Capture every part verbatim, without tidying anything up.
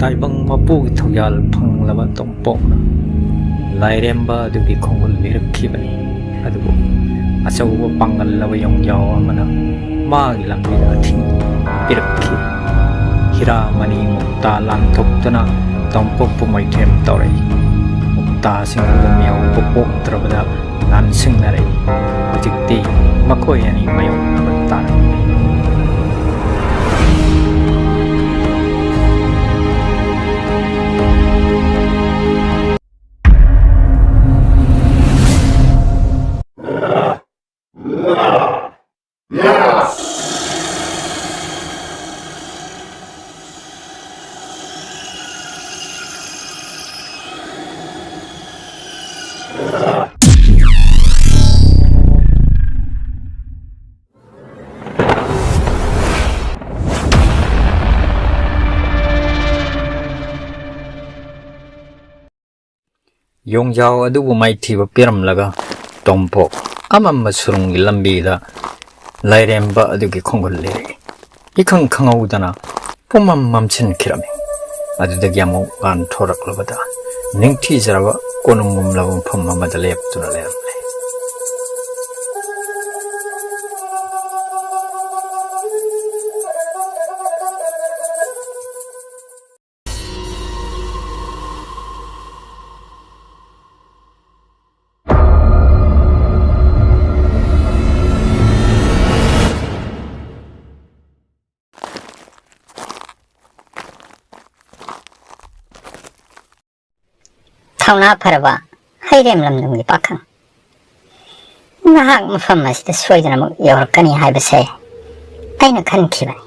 ꯇꯥꯏꯕꯪ ꯃꯄꯨꯒꯤ ꯊꯧꯖꯥꯜ ꯐꯪꯂꯕ ꯇꯣꯝꯄꯣꯛꯅ ꯂꯥꯏꯔꯦꯝꯕ ꯑꯗꯨꯒꯤ ꯈꯣꯡꯒꯨꯜ ꯂꯤꯔꯛꯈꯤꯕꯅꯤ꯫ ꯑꯗꯨꯕꯨ ꯑꯆꯧꯕ ꯄꯥꯡꯒꯜꯂꯕ ꯌꯣꯡꯖꯥꯎ ꯑꯃꯅ ꯃꯥꯒꯤ ꯂꯝꯕꯤꯗ ꯑꯊꯤꯡꯕ ꯄꯤꯔꯛꯈꯤ꯫ ꯍꯤꯔꯥ ꯃꯅꯤ ꯃꯨꯛꯇꯥ ꯂꯥꯟꯊꯣꯛꯇꯨꯅ ꯇꯣꯝꯄꯣꯛꯄꯨ ꯃꯩꯊꯦꯝ ꯇꯧꯔꯛꯏ꯫ ꯃꯨꯛꯇꯥꯁꯤꯡ ꯑꯗꯨ ꯃꯤꯑꯣꯏꯕ ꯄꯣꯛꯇ꯭ꯔꯕꯗ ꯂꯥꯟꯁꯤꯡꯅꯔꯛꯏ꯫ ꯍꯧꯖꯤꯛꯇꯤ ꯃꯈꯣꯏ ꯑꯅꯤ ꯃꯥꯌꯣꯛꯅꯕ ꯇꯥꯔꯦ꯫ ꯌꯣꯡꯖꯥꯎ ꯑꯗꯨꯕꯨ ꯃꯥꯏꯊꯤꯕ ꯄꯤꯔꯝꯂꯒ ꯇꯣꯝꯄꯣꯛ ꯑꯃꯝꯕ ꯁꯨꯔꯨꯡꯒꯤ ꯂꯝꯕꯤꯗ ꯂꯥꯏꯔꯦꯝꯕ ꯑꯗꯨꯒꯤ ꯈꯣꯡꯒꯨꯜ ꯂꯤꯔꯛꯏ꯫ ꯏꯈꯪ ꯈꯪꯍꯧꯗꯅ ꯄꯨꯝꯃꯝ ꯃꯝꯁꯤꯟꯈꯤꯔꯝꯃꯤ꯫ ꯑꯗꯨꯗꯒꯤ ꯑꯃꯨꯛ ꯉꯥꯟꯊꯣꯔꯛꯂꯕꯗ ꯅꯤꯡꯊꯤꯖꯔꯕ ꯀꯣꯅꯨꯡꯒꯨꯝꯂꯕ ꯃꯐꯝ ꯑꯃꯗ ꯂꯦꯞꯇꯨꯅ ꯂꯩꯔꯝꯂꯦ꯫ ꯊꯧꯅꯥ ꯐꯔꯕ ꯍꯩꯔꯦꯝ ꯂꯝꯗꯝꯒꯤ ꯄꯥꯈꯪ, ꯅꯍꯥꯛ ꯃꯐꯝ ꯑꯁꯤꯗ ꯁꯣꯏꯗꯅꯃꯛ ꯌꯧꯔꯛꯀꯅꯤ ꯍꯥꯏꯕꯁꯦ ꯑꯩꯅ ꯈꯟꯈꯤꯕꯅꯤ꯫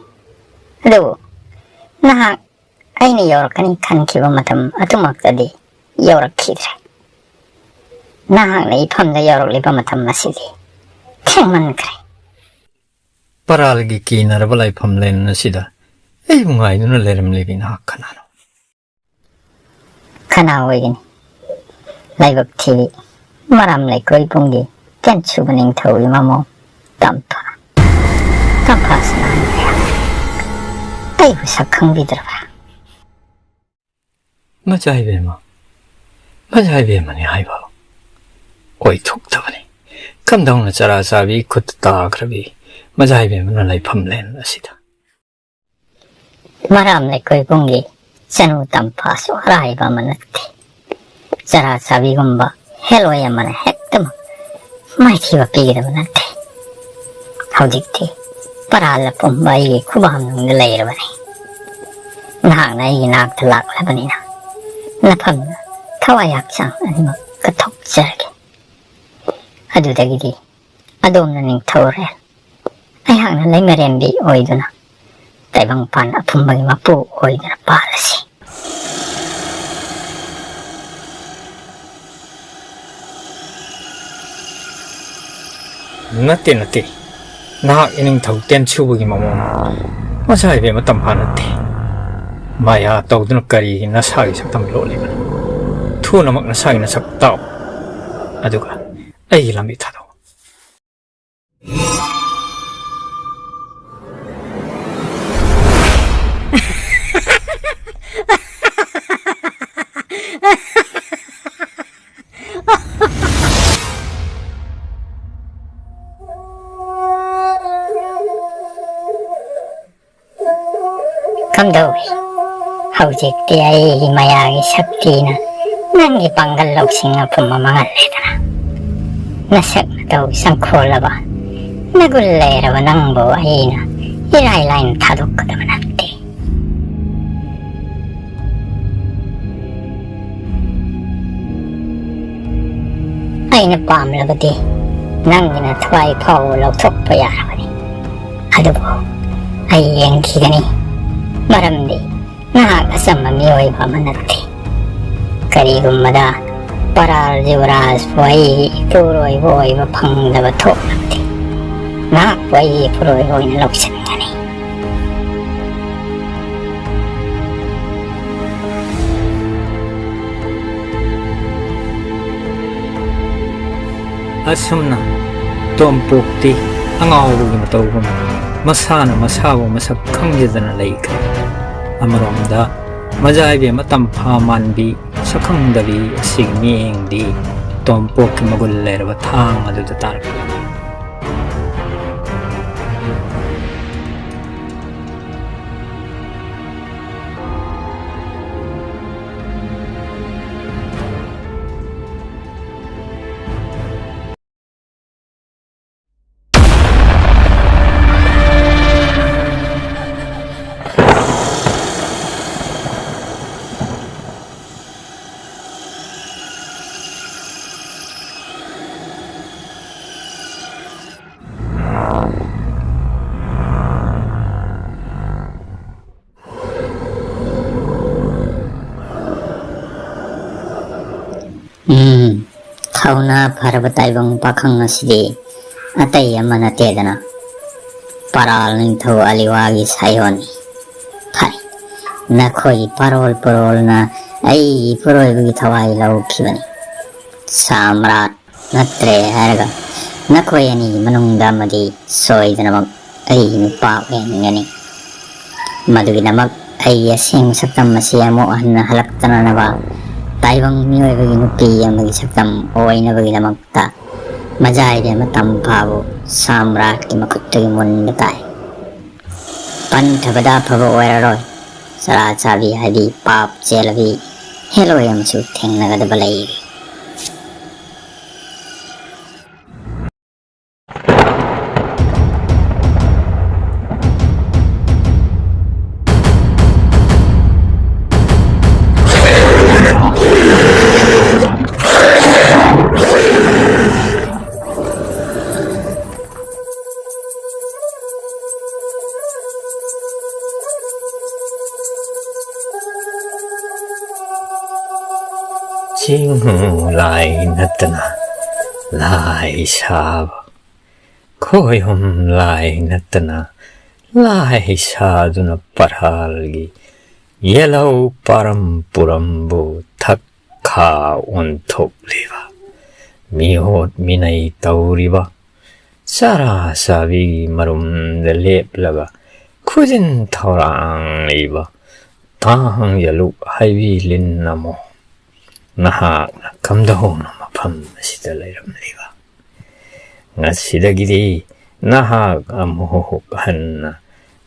ꯑꯗꯨꯕꯨ ꯅꯍꯥꯛ ꯑꯩꯅ ꯌꯧꯔꯛꯀꯅꯤ ꯈꯟꯈꯤꯕ ꯃꯇꯝ ꯑꯗꯨꯃꯛꯇꯗꯤ ꯌꯧꯔꯛꯈꯤꯗ꯭ꯔꯦ꯫ ꯅꯍꯥꯛꯅ ꯏꯐꯝꯗ ꯌꯧꯔꯛꯂꯤꯕ ꯃꯇꯝ ꯑꯁꯤꯗꯤ ꯊꯦꯡꯃꯟꯈ꯭ꯔꯦ꯫ ꯄꯔꯥꯜꯒꯤ ꯀꯤꯅꯔꯕ ꯂꯥꯏꯐꯝ ꯂꯦꯟ ꯑꯁꯤꯗ ꯑꯩꯕꯨ ꯉꯥꯏꯗꯨꯅ ꯂꯩꯔꯝꯂꯤꯕꯤ ꯅꯍꯥꯛ ꯀꯅꯥꯅꯣ? ꯀꯅꯥ ꯑꯣꯏꯒꯅꯤ? ꯂꯥꯏꯕꯛ ꯊꯤꯕꯤ, ꯃꯔꯥꯝ ꯂꯩꯀꯣꯏ ꯄꯨꯡꯒꯤ ꯇꯦꯟ ꯁꯨꯕ ꯅꯤꯡꯊꯧꯒꯤ ꯃꯃꯧ ꯇꯝꯐꯥ꯫ ꯇꯝꯐꯥꯁꯤꯅ ꯑꯩꯕꯨ ꯁꯛ ꯈꯪꯕꯤꯗ꯭ꯔꯕ? ꯃꯆꯥ ꯏꯕꯦꯝꯃ, ꯃꯆꯥ ꯏꯕꯦꯝꯃꯅꯤ ꯍꯥꯏꯕ ꯑꯣꯏꯊꯣꯛꯇꯕꯅꯤ꯫ ꯀꯝꯗꯧꯅ ꯆꯔꯥ ꯆꯥꯕꯤ ꯈꯨꯠꯇ ꯇꯥꯈ꯭ꯔꯕꯤ ꯃꯆꯥ ꯏꯕꯦꯝꯃꯅ ꯂꯩꯐꯝ ꯂꯦꯟ ꯑꯁꯤꯗ? ꯃꯔꯥꯝ ꯂꯩꯀꯣꯏꯕꯨꯡꯒꯤ ꯆꯅꯨ ꯇꯝꯐꯥꯁꯨ ꯑꯔꯥꯏꯕ ꯑꯃ ꯅꯠꯇꯦ꯫ ꯆꯔꯥ ꯆꯥꯕꯤꯒꯨꯝꯕ ꯍꯦꯂꯣꯏ ꯑꯃꯅ ꯍꯦꯛꯇꯃꯛ ꯃꯥꯏꯊꯤꯕ ꯄꯤꯒꯗꯕ ꯅꯠꯇꯦ꯫ ꯍꯧꯖꯤꯛꯇꯤ ꯄꯔꯥꯜ ꯑꯄꯨꯝꯕ ꯑꯩꯒꯤ ꯈꯨꯕꯥꯛ ꯃꯅꯨꯡꯗ ꯂꯩꯔꯕꯅꯤ꯫ ꯅꯍꯥꯛꯅ ꯑꯩꯒꯤ ꯅꯥꯛꯇ ꯂꯥꯛꯂꯕꯅꯤꯅ ꯅꯐꯝꯗ ꯊꯋꯥꯏ ꯍꯛꯆꯥꯡ ꯑꯅꯤꯃꯛ ꯀꯠꯊꯣꯛꯆꯔꯒꯦ꯫ ꯑꯗꯨꯗꯒꯤꯗꯤ ꯑꯗꯣꯝꯅ ꯅꯤꯡꯊꯧꯔꯦꯜ, ꯑꯩꯍꯥꯛꯅ ꯂꯩꯃꯔꯦꯝꯕꯤ ꯑꯣꯏꯗꯨꯅ ꯇꯥꯏꯕꯪꯄꯥꯟ ꯑꯄꯨꯝꯕꯒꯤ ꯃꯄꯨ ꯑꯣꯏꯗꯨꯅ ꯄꯥꯜꯂꯁꯤ꯫ ꯅꯠꯇꯦ, ꯅꯠꯇꯦ꯫ ꯅꯍꯥꯛ ꯏꯅꯤꯡꯊꯧ ꯇꯦꯟꯁꯨꯕꯒꯤ ꯃꯃꯧꯅꯤ꯫ ꯃꯆꯥ ꯏꯕꯦꯝꯃ ꯇꯝꯐꯥ ꯅꯠꯇꯦ꯫ ꯃꯥꯌꯥ ꯇꯧꯗꯨꯅ ꯀꯔꯤꯒꯤ ꯅꯁꯥꯒꯤ ꯁꯛꯇꯝ ꯂꯣꯠꯂꯤꯕꯅꯣ? ꯊꯨꯅꯃꯛ ꯅꯁꯥꯒꯤ ꯅꯁꯛ ꯇꯥꯛꯎ꯫ ꯑꯗꯨꯒ ꯑꯩꯒꯤ ꯂꯝꯕꯤ ꯊꯥꯗꯣꯛꯎ꯫ ꯀꯝꯗꯧꯏ? ꯍꯧꯖꯤꯛꯇꯤ ꯑꯩꯒꯤ ꯃꯌꯥꯒꯤ ꯁꯛꯇꯤꯅ ꯅꯪꯒꯤ ꯄꯥꯡꯒꯜ ꯂꯧꯁꯤꯡ ꯑꯄꯨꯝꯕ ꯃꯥꯡꯍꯜꯂꯦꯗꯅ꯫ ꯅꯁꯛ ꯅꯇꯧ ꯆꯪꯈꯣꯜꯂꯕ, ꯅꯒꯨꯟ ꯂꯩꯔꯕ ꯅꯪꯕꯨ ꯑꯩꯅ ꯏꯔꯥꯏ ꯂꯥꯏꯅ ꯊꯥꯗꯣꯛꯀꯗꯕ ꯅꯠꯇꯦ꯫ ꯑꯩꯅ ꯄꯥꯝꯂꯕꯗꯤ ꯅꯪꯒꯤ ꯅꯊ꯭ꯋꯥꯏ ꯐꯥꯎꯕ ꯂꯧꯊꯣꯛꯄ ꯌꯥꯔꯕꯅꯤ꯫ ꯑꯗꯨꯕꯨ ꯑꯩ ꯌꯦꯡꯈꯤꯒꯅꯤ, ꯃꯔꯝꯗꯤ ꯅꯍꯥꯛ ꯑꯆꯝꯕ ꯃꯤꯑꯣꯏꯕ ꯑꯃ ꯅꯠꯇꯦ꯫ ꯀꯔꯤꯒꯨꯝꯕꯗ ꯄꯔꯥꯜ ꯌꯨꯕꯔꯥꯖꯄꯨ ꯑꯩꯒꯤ ꯏꯄꯨꯔꯣꯏꯕ ꯑꯣꯏꯕ ꯐꯪꯗꯕ ꯊꯣꯛꯂꯕꯗꯤ ꯅꯍꯥꯛꯄꯨ ꯑꯩꯒꯤ ꯏꯄꯨꯔꯣꯏꯕ ꯑꯣꯏꯅ ꯂꯧꯁꯤꯟꯒꯅꯤ꯫ ꯑꯁꯨꯝꯅ ꯇꯣꯝꯄꯣꯛꯇꯤ ꯑꯉꯥꯎꯕꯒꯤ ꯃꯇꯧꯒꯨꯝ ꯃꯁꯥꯅ ꯃꯁꯥꯕꯨ ꯃꯁꯛ ꯈꯪꯖꯗꯅ ꯂꯩꯈ꯭ꯔꯦ꯫ ꯑꯃꯔꯣꯝꯗ ꯃꯖꯥ ꯏꯕꯦꯝꯃ ꯇꯝꯐꯥ ꯃꯥꯟꯕꯤ, ꯁꯛꯈꯪꯗꯕꯤ ꯑꯁꯤꯒꯤ ꯃꯤꯠꯌꯦꯡꯗꯤ ꯇꯣꯝꯄꯣꯛꯀꯤ ꯃꯒꯨꯟ ꯂꯩꯔꯕ ꯊꯥꯡ ꯑꯗꯨꯗ ꯇꯥꯔꯛꯂꯤ꯫ ꯎꯝ, ꯊꯧꯅꯥ ꯐꯔꯕ ꯇꯥꯏꯕꯪ ꯄꯥꯈꯪ ꯑꯁꯤꯗꯤ ꯑꯇꯩ ꯑꯃ ꯅꯠꯇꯦꯗꯅ, ꯄꯔꯥꯜ ꯅꯤꯡꯊꯧ ꯑꯂꯤꯋꯥꯒꯤ ꯁꯥꯏꯑꯣꯟꯅꯤ꯫ ꯐꯔꯦ, ꯅꯈꯣꯏꯒꯤ ꯄꯥꯔꯣꯜ ꯄꯨꯔꯣꯜꯅ ꯑꯩꯒꯤ ꯏꯄꯨꯔꯣꯏꯕꯒꯤ ꯊꯋꯥꯏ ꯂꯧꯈꯤꯕꯅꯤ꯫ ꯁꯥꯝꯔꯥꯠ ꯅꯠꯇ꯭ꯔꯦ ꯍꯥꯏꯔꯒ ꯅꯈꯣꯏ ꯑꯅꯤꯒꯤ ꯃꯅꯨꯡꯗ ꯑꯃꯗꯤ ꯁꯣꯏꯗꯅꯃꯛ ꯑꯩꯒꯤ ꯅꯨꯄꯥ ꯑꯣꯏꯍꯟꯒꯅꯤ꯫ ꯃꯗꯨꯒꯤꯗꯃꯛ ꯑꯩꯒꯤ ꯑꯁꯦꯡꯕ ꯁꯛꯇꯝ ꯑꯁꯤ ꯑꯃꯨꯛ ꯍꯟꯅ ꯍꯜꯂꯛꯇꯅꯅꯕ, ꯇꯥꯏꯕꯪ ꯃꯤꯑꯣꯏꯕꯒꯤ ꯅꯨꯄꯤ ꯑꯃꯒꯤ ꯁꯛꯇꯝ ꯑꯣꯏꯅꯕꯒꯤꯗꯃꯛꯇ ꯃꯖꯥꯏꯗ ꯃꯇꯝ ꯐꯥꯕꯨ ꯁꯥꯝꯔꯥꯠꯀꯤ ꯃꯈꯨꯠꯇꯒꯤ ꯃꯨꯟꯕ ꯇꯥꯏ꯫ ꯄꯟꯊꯕꯗ ꯑꯐꯕ ꯑꯣꯏꯔꯔꯣꯏ꯫ ꯆꯔꯥ ꯆꯥꯕꯤ ꯍꯥꯏꯗꯤ ꯄꯥꯞ ꯆꯦꯜꯂꯕꯤ ꯍꯦꯂꯣꯏ ꯑꯃꯁꯨ ꯊꯦꯡꯅꯒꯗꯕ ꯂꯩꯔꯤ꯫ ꯆꯤꯡ ꯂꯥꯏ ꯅꯠꯇꯅ ꯂꯥꯏ ꯁꯥꯕ, ꯈꯣꯏꯍꯨꯝ ꯂꯥꯏ ꯅꯠꯇꯅ ꯂꯥꯏ ꯁꯥꯗꯨꯅ ꯄꯔꯥꯜꯒꯤ ꯌꯦꯜꯍꯧ ꯄꯥꯔꯝ ꯄꯨꯔꯝꯕꯨ ꯊꯛ ꯈꯥ ꯑꯣꯟꯊꯣꯛꯂꯤꯕ, ꯃꯤꯑꯣꯠ ꯃꯤꯅꯩ ꯇꯧꯔꯤꯕ, ꯆꯔꯥ ꯆꯥꯕꯤꯒꯤ ꯃꯔꯨꯝꯗ ꯂꯦꯞꯂꯒ ꯈꯨꯖꯤꯟ ꯊꯧꯔꯥꯡꯂꯤꯕ, ꯊꯥꯡ ꯌꯦꯂꯨꯛ ꯍꯥꯏꯕꯤ ꯂꯤꯟ ꯑꯃꯨꯛ ꯅꯍꯥꯛꯅ ꯀꯝꯗꯧꯅ ꯃꯐꯝ ꯑꯁꯤꯗ ꯂꯩꯔꯝꯂꯤꯕ? ꯉꯁꯤꯗꯒꯤꯗꯤ ꯅꯍꯥꯛ ꯑꯃꯨꯛ ꯍꯟꯅ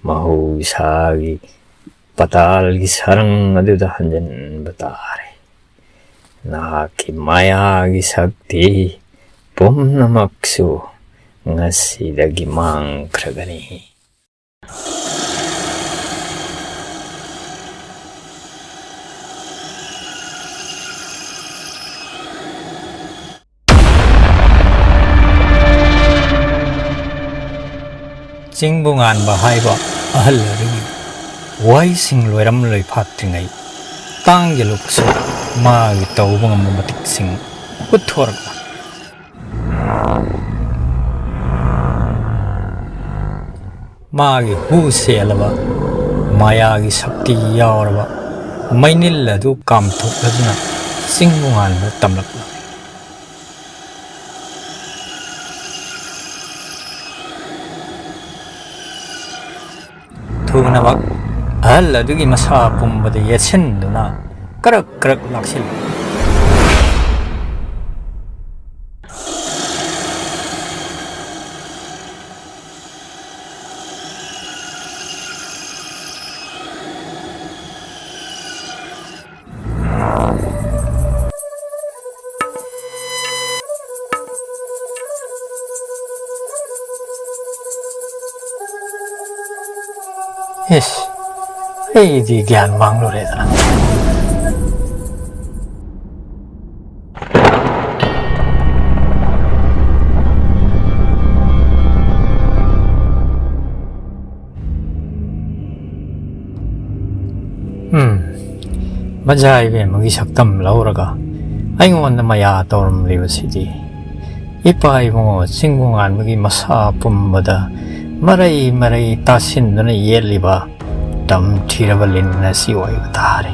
ꯃꯍꯧꯁꯥꯒꯤ ꯄꯇꯥꯜꯒꯤ ꯁꯔꯪ ꯑꯗꯨꯗ ꯍꯟꯖꯤꯟꯕ ꯇꯥꯔꯦ꯫ ꯅꯍꯥꯛꯀꯤ ꯃꯥꯌꯥꯒꯤ ꯁꯛꯇꯤ ꯄꯨꯝꯅꯃꯛꯁꯨ ꯉꯁꯤꯗꯒꯤ ꯃꯥꯡꯈ꯭ꯔꯒꯅꯤ꯫ ꯆꯤꯡꯕꯨ ꯉꯥꯟꯕ ꯍꯥꯏꯕ ꯑꯍꯜ ꯑꯗꯨꯒꯤ ꯋꯥꯍꯩꯁꯤꯡ ꯂꯣꯏꯔꯝ ꯂꯣꯏꯐꯥꯠꯇ꯭ꯔꯤꯉꯩ, ꯇꯥꯡ ꯌꯦꯂꯨꯛꯁꯨ ꯃꯥꯒꯤ ꯇꯧꯕ ꯉꯝꯕ ꯃꯇꯤꯛꯁꯤꯡ ꯎꯠꯊꯣꯔꯛꯄ꯫ ꯃꯥꯒꯤ ꯍꯨ ꯁꯦꯜꯂꯕ, ꯃꯥꯌꯥꯒꯤ ꯁꯛꯇꯤ ꯌꯥꯎꯔꯕ ꯃꯩꯅꯤꯜ ꯑꯗꯨ ꯀꯥꯝꯊꯣꯛꯂꯗꯨꯅ ꯆꯤꯡ ꯅꯣꯡꯉꯥꯟꯕ ꯇꯝꯂꯛꯂꯝꯃꯤ꯫ ꯊꯨꯅꯃꯛ ꯑꯍꯜ ꯑꯗꯨꯒꯤ ꯃꯁꯥ ꯄꯨꯝꯕꯗ ꯌꯦꯠꯁꯤꯟꯗꯨꯅ ꯀꯔꯛ ꯀꯔꯛ ꯂꯥꯛꯁꯤꯜꯂꯤ꯫ ꯏꯁ, ꯑꯩꯗꯤ ꯒ꯭ꯌꯥꯟ ꯃꯥꯡꯂꯨꯔꯦꯗꯅ꯫ ꯎꯝ, ꯃꯖꯥ ꯏꯕꯦꯝꯃꯒꯤ ꯁꯛꯇꯝ ꯂꯧꯔꯒ ꯑꯩꯉꯣꯟꯗ ꯃꯌꯥ ꯇꯧꯔꯝꯂꯤꯕꯁꯤꯗꯤ꯫ ꯏꯄꯥ ꯏꯕꯨꯡꯉꯣ ꯆꯤꯡꯕꯨ ꯉꯥꯟꯕꯒꯤ ꯃꯁꯥ ꯄꯨꯝꯕꯗ ꯃꯔꯩ ꯃꯔꯩ ꯇꯥꯁꯤꯟꯗꯨꯅ ꯌꯦꯠꯂꯤꯕ ꯇꯝꯊꯤꯔꯕ ꯂꯤꯟ ꯑꯁꯤ ꯑꯣꯏꯕ ꯇꯥꯔꯦ꯫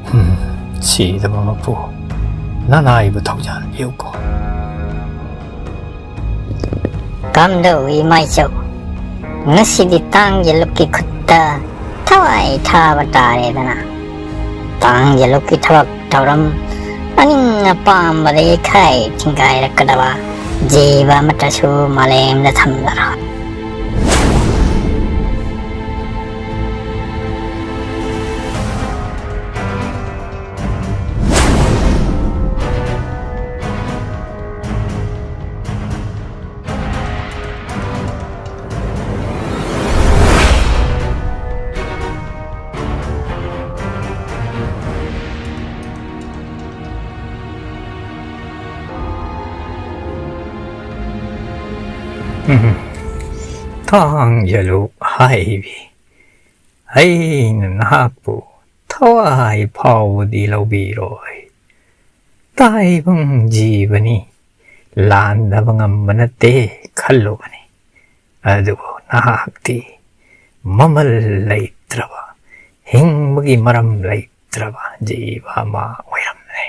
ꯍꯨꯝ, ꯁꯤꯗꯕ ꯃꯄꯨ, ꯅꯅꯥꯏꯕꯨ ꯊꯧꯖꯥꯟꯕꯤꯌꯨꯀꯣ꯫ ꯀꯝꯗꯧꯏ ꯃꯥꯏꯆꯧ? ꯉꯁꯤꯗꯤ ꯇꯥꯡ ꯌꯦꯂꯨꯛꯀꯤ ꯈꯨꯠꯇ ꯊꯋꯥꯏ ꯊꯥꯕ ꯇꯥꯔꯦꯗꯅ꯫ ꯇꯥꯡꯖꯂꯨꯛꯀꯤ ꯊꯕꯛ ꯊꯧꯔꯝ ꯑꯅꯤꯡ ꯑꯄꯥꯝꯕꯗꯒꯤ ꯈꯥꯏ ꯊꯤꯡꯒꯥꯏꯔꯛꯀꯗꯕ ꯖꯤꯕ ꯑꯃꯠꯇꯁꯨ ꯃꯥꯂꯦꯝꯗ ꯊꯝꯂꯔꯣꯏ꯫ ꯎꯝ, ꯊꯥꯡꯖꯂꯨꯛ ꯍꯥꯏꯕꯤ, ꯑꯩꯅ ꯅꯍꯥꯛꯄꯨ ꯊꯋꯥꯏ ꯐꯥꯎꯕꯗꯤ ꯂꯧꯕꯤꯔꯣꯏ꯫ ꯇꯥꯏꯕꯪ ꯖꯤꯕꯅꯤ, ꯂꯥꯟꯗꯕ ꯉꯝꯕ ꯅꯠꯇꯦ ꯈꯜꯂꯨꯕꯅꯤ꯫ ꯑꯗꯨꯕꯨ ꯅꯍꯥꯛꯇꯤ ꯃꯃꯜ ꯂꯩꯇ꯭ꯔꯕ, ꯍꯤꯡꯕꯒꯤ ꯃꯔꯝ ꯂꯩꯇ꯭ꯔꯕ ꯖꯤꯕ ꯑꯃ ꯑꯣꯏꯔꯝꯂꯦ꯫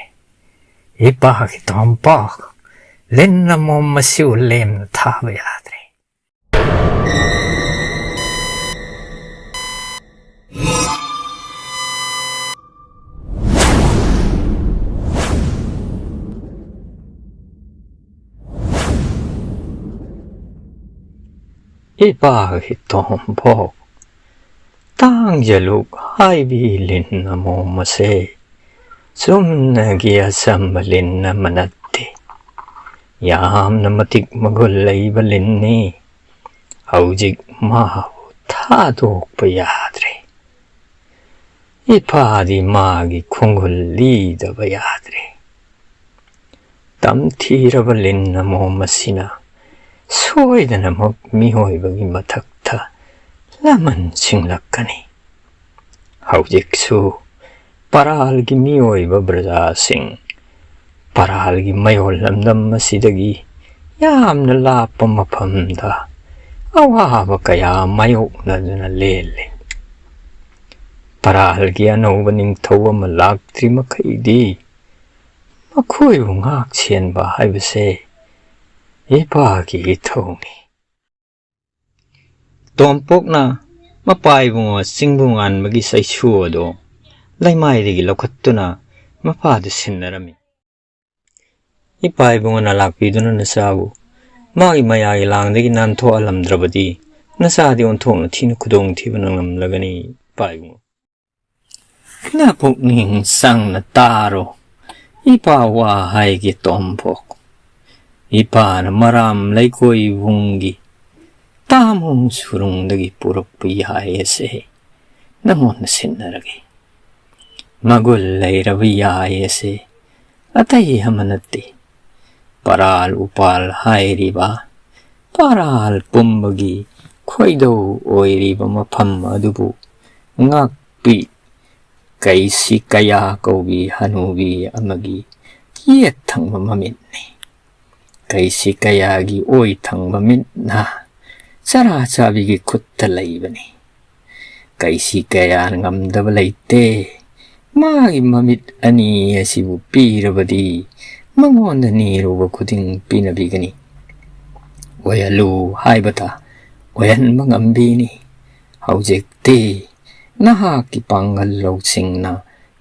ꯏꯄꯥꯒꯤ ꯇꯣꯝꯄꯣꯛ, ꯂꯤꯟ ꯑꯃꯣꯝ ꯃꯁꯤꯕꯨ ꯂꯦꯝꯅ ꯊꯥꯕ ꯌꯥꯗ꯭ꯔꯦ꯫ ꯏꯄꯥꯒꯤ ꯇꯣꯝꯄꯣꯛ, ꯇꯥꯡꯖꯂꯨꯛ ꯍꯥꯏꯕꯤ ꯂꯤꯟ ꯑꯃꯣꯝ ꯑꯁꯦ ꯆꯨꯝꯅꯒꯤ ꯑꯆꯝꯕ ꯂꯤꯟ ꯑꯃ ꯅꯠꯇꯦ꯫ ꯌꯥꯝꯅ ꯃꯇꯤꯛ ꯃꯒꯨꯟ ꯂꯩꯕ ꯂꯤꯟꯅꯤ꯫ ꯍꯧꯖꯤꯛ ꯃꯥꯕꯨ ꯊꯥꯗꯣꯛꯄ ꯌꯥꯗ꯭ꯔꯦ꯫ ꯏꯄꯥꯗꯤ ꯃꯥꯒꯤ ꯈꯣꯡꯒꯨꯜ ꯂꯤꯗꯕ ꯌꯥꯗ꯭ꯔꯦ꯫ ꯇꯝꯊꯤꯔꯕ ꯂꯤꯟ ꯑꯃꯣꯝ ꯑꯁꯤꯅ ꯁꯣꯏꯗꯅꯃꯛ ꯃꯤꯑꯣꯏꯕꯒꯤ ꯃꯊꯛꯇ ꯂꯃꯟ ꯁꯤꯡꯂꯛꯀꯅꯤ꯫ ꯍꯧꯖꯤꯛꯁꯨ ꯄꯔꯥꯜꯒꯤ ꯃꯤꯑꯣꯏꯕ ꯄ꯭ꯔꯖꯥꯁꯤꯡ ꯄꯔꯥꯜꯒꯤ ꯃꯌꯣꯜ ꯂꯝꯗꯝ ꯑꯁꯤꯗꯒꯤ ꯌꯥꯝꯅ ꯂꯥꯞꯄ ꯃꯐꯝꯗ ꯑꯋꯥꯕ ꯀꯌꯥ ꯃꯥꯌꯣꯛꯅꯗꯨꯅ ꯂꯦꯜꯂꯤ꯫ ꯄꯔꯥꯜꯒꯤ ꯑꯅꯧꯕ ꯅꯤꯡꯊꯧ ꯑꯃ ꯂꯥꯛꯇ꯭ꯔꯤ ꯃꯈꯩꯗꯤ ꯃꯈꯣꯏꯕꯨ ꯉꯥꯛ ꯁꯦꯟꯕ ꯍꯥꯏꯕꯁꯦ ꯏꯄꯥꯒꯤ ꯏꯊꯧꯅꯤ꯫ ꯇꯣꯝꯄꯣꯛꯅ ꯃꯄꯥ ꯏꯕꯨꯡꯉꯣ ꯆꯤꯡꯕꯨ ꯉꯥꯟꯕꯒꯤ ꯆꯩꯁꯨ ꯑꯗꯣ ꯂꯩꯃꯥꯏꯗꯒꯤ ꯂꯧꯈꯠꯇꯨꯅ ꯃꯄꯥꯗꯨ ꯁꯤꯟꯅꯔꯝꯃꯤ꯫ "ꯏꯄꯥ ꯏꯕꯨꯡꯉꯣꯅ ꯂꯥꯛꯄꯤꯗꯨꯅ ꯅꯆꯥꯕꯨ ꯃꯥꯒꯤ ꯃꯌꯥꯒꯤ ꯂꯥꯡꯗꯒꯤ ꯅꯥꯟꯊꯣꯛꯍꯜꯂꯝꯗ꯭ꯔꯕꯗꯤ ꯅꯆꯥꯗꯤ ꯑꯣꯟꯊꯣꯛꯅ ꯊꯤꯅ ꯈꯨꯗꯣꯡꯊꯤꯕ ꯅꯪꯂꯝꯂꯒꯅꯤ ꯏꯄꯥ ꯏꯕꯨꯡꯉꯣ꯫ ꯅꯄꯨꯛꯅꯤꯡ ꯆꯪꯅ ꯇꯥꯔꯣ, ꯏꯄꯥ ꯋꯥ ꯍꯥꯏꯒꯦ ꯇꯣꯝꯄꯣꯛ꯫ ꯏꯄꯥꯅ ꯃꯔꯥꯝ ꯂꯩꯀꯣꯏꯕꯨꯡꯒꯤ ꯇꯥꯃꯣ ꯁꯨꯔꯨꯡꯗꯒꯤ ꯄꯨꯔꯛꯄ ꯌꯥꯏ ꯑꯁꯦ ꯅꯉꯣꯟꯗ ꯁꯤꯟꯅꯔꯒꯦ꯫ ꯃꯒꯨꯟ ꯂꯩꯔꯕ ꯌꯥꯏ ꯑꯁꯦ ꯑꯇꯩ ꯑꯃ ꯅꯠꯇꯦ, ꯄꯔꯥꯜ ꯎꯄꯥꯜ ꯍꯥꯏꯔꯤꯕ ꯄꯔꯥꯜ ꯄꯨꯝꯕꯒꯤ ꯈꯣꯏꯗꯧ ꯑꯣꯏꯔꯤꯕ ꯃꯐꯝ ꯑꯗꯨꯕꯨ ꯉꯥꯛꯄꯤ ꯀꯩꯁꯤ ꯀꯌꯥ ꯀꯧꯕꯤ ꯍꯅꯨꯕꯤ ꯑꯃꯒꯤ ꯌꯦꯠ ꯊꯪꯕ ꯃꯃꯤꯠꯅꯤ꯫ ꯀꯩꯁꯤ ꯀꯌꯥꯒꯤ ꯑꯣꯏ ꯊꯪꯕ ꯃꯤꯠꯅ ꯆꯔꯥ ꯆꯥꯕꯤꯒꯤ ꯈꯨꯠꯇ ꯂꯩꯕꯅꯤ꯫ ꯀꯩꯁꯤ ꯀꯌꯥꯅ ꯉꯝꯗꯕ ꯂꯩꯇꯦ꯫ ꯃꯥꯒꯤ ꯃꯃꯤꯠ ꯑꯅꯤ ꯑꯁꯤꯕꯨ ꯄꯤꯔꯕꯗꯤ ꯃꯉꯣꯟꯗ ꯅꯤꯔꯨꯕ ꯈꯨꯗꯤꯡ ꯄꯤꯅꯕꯤꯒꯅꯤ꯫ ꯑꯣꯏꯍꯜꯂꯨ ꯍꯥꯏꯕꯗ ꯑꯣꯏꯍꯟꯕ ꯉꯝꯕꯤꯅꯤ꯫ ꯍꯧꯖꯤꯛꯇꯤ ꯅꯍꯥꯛꯀꯤ ꯄꯥꯡꯒꯜ ꯂꯧꯁꯤꯡꯅ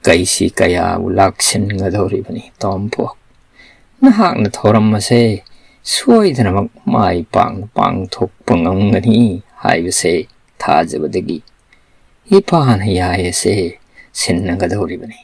ꯀꯩꯁꯤ ꯀꯌꯥꯕꯨ ꯂꯥꯛꯁꯤꯟꯒꯗꯧꯔꯤꯕꯅꯤ ꯇꯣꯝꯄꯣꯛ꯫ ꯅꯍꯥꯛꯅ ꯊꯧꯔꯝ ꯑꯁꯦ ꯁꯣꯏꯗꯅꯃꯛ ꯃꯥꯏ ꯄꯥꯛꯅ ꯄꯥꯡꯊꯣꯛꯄ ꯉꯝꯒꯅꯤ ꯍꯥꯏꯕꯁꯦ ꯊꯥꯖꯕꯗꯒꯤ ꯏꯄꯥꯅ ꯌꯥꯏ ꯑꯁꯦ ꯁꯤꯟꯅꯒꯗꯧꯔꯤꯕꯅꯤ꯫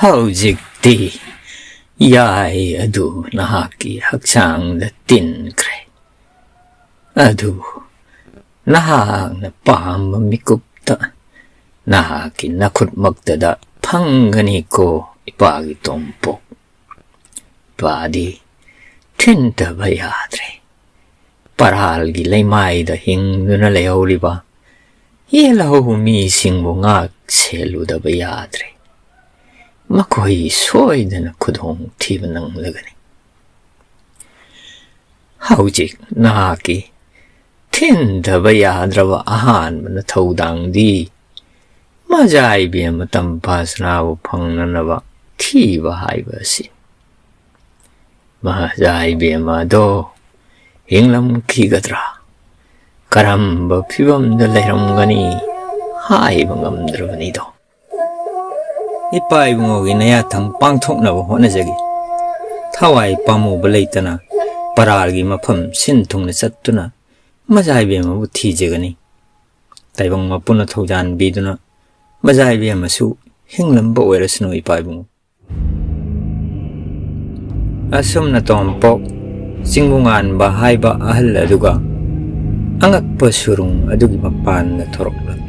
ꯍꯧꯖꯤꯛꯇꯤ ꯌꯥꯏ ꯑꯗꯨ ꯅꯍꯥꯛꯀꯤ ꯍꯛꯆꯥꯡꯗ ꯇꯤꯟꯈ꯭ꯔꯦ꯫ ꯑꯗꯨꯕꯨ ꯅꯍꯥꯛꯅ ꯄꯥꯝꯕ ꯃꯤꯀꯨꯞꯇ ꯅꯍꯥꯛꯀꯤ ꯅꯈꯨꯠꯃꯛꯇꯗ ꯐꯪꯒꯅꯤꯀꯣ, ꯏꯄꯥꯒꯤ ꯇꯣꯝꯄꯣꯛ꯫ ꯏꯄꯥꯗꯤ ꯊꯤꯟꯊꯕ ꯌꯥꯗ꯭ꯔꯦ꯫ ꯄꯔꯥꯜꯒꯤ ꯂꯩꯃꯥꯏꯗ ꯍꯤꯡꯗꯨꯅ ꯂꯩꯍꯧꯔꯤꯕ ꯌꯦꯜꯍꯧ ꯃꯤꯁꯤꯡꯕꯨ ꯉꯥꯛ ꯁꯦꯜꯂꯨꯗꯕ ꯌꯥꯗ꯭ꯔꯦ꯫ ꯃꯈꯣꯏ ꯁꯣꯏꯗꯅ ꯈꯨꯗꯣꯡ ꯊꯤꯕ ꯅꯪꯂꯒꯅꯤ꯫ ꯍꯧꯖꯤꯛ ꯅꯍꯥꯛꯀꯤ ꯊꯤꯟꯊꯕ ꯌꯥꯗ꯭ꯔꯕ ꯑꯍꯥꯟꯕ ꯅꯊꯧꯗꯥꯡꯗꯤ ꯃꯖꯥ ꯏꯕꯦꯝꯃ ꯇꯝꯐꯥ ꯁꯅꯥꯕꯨ ꯐꯪꯅꯅꯕ ꯊꯤꯕ ꯍꯥꯏꯕ ꯑꯁꯤ꯫ ꯃꯖꯥ ꯏꯕꯦꯝꯃ ꯑꯗꯣ ꯍꯤꯡꯂꯝꯈꯤꯒꯗ꯭ꯔꯥ? ꯀꯔꯝꯕ ꯐꯤꯕꯝꯗ ꯂꯩꯔꯝꯒꯅꯤ ꯍꯥꯏꯕ ꯉꯝꯗ꯭ꯔꯕꯅꯤꯗꯣ꯫ ꯏꯄꯥ ꯏꯕꯨꯡꯉꯣꯒꯤ ꯅꯌꯥꯊꯪ ꯄꯥꯡꯊꯣꯛꯅꯕ ꯍꯣꯠꯅꯖꯒꯦ꯫ ꯊꯋꯥꯏ ꯄꯥꯝꯃꯨꯕ ꯂꯩꯇꯅ ꯄꯔꯥꯜꯒꯤ ꯃꯐꯝ ꯁꯤꯟ ꯊꯨꯡꯅ ꯆꯠꯇꯨꯅ ꯃꯖꯥ ꯏꯕꯦꯝꯃꯕꯨ ꯊꯤꯖꯒꯅꯤ꯫ ꯇꯥꯏꯕꯪ ꯃꯄꯨꯅ ꯊꯧꯖꯥꯟꯕꯤꯗꯨꯅ ꯃꯖꯥ ꯏꯕꯦꯝꯃꯁꯨ ꯍꯤꯡꯂꯝꯕ ꯑꯣꯏꯔꯁꯅꯨ ꯏꯄꯥ ꯏꯕꯨꯡꯉꯣ꯫ ꯑꯁꯨꯝꯅ ꯇꯣꯝꯄꯣꯛ ꯆꯤꯡꯕꯨꯉꯥꯟꯕ ꯍꯥꯏꯕ ꯑꯍꯜ ꯑꯗꯨꯒ ꯑꯉꯛꯄ ꯁꯨꯔꯨꯡ ꯑꯗꯨꯒꯤ ꯃꯄꯥꯟꯗ ꯊꯣꯔꯛꯂꯛꯂꯦ꯫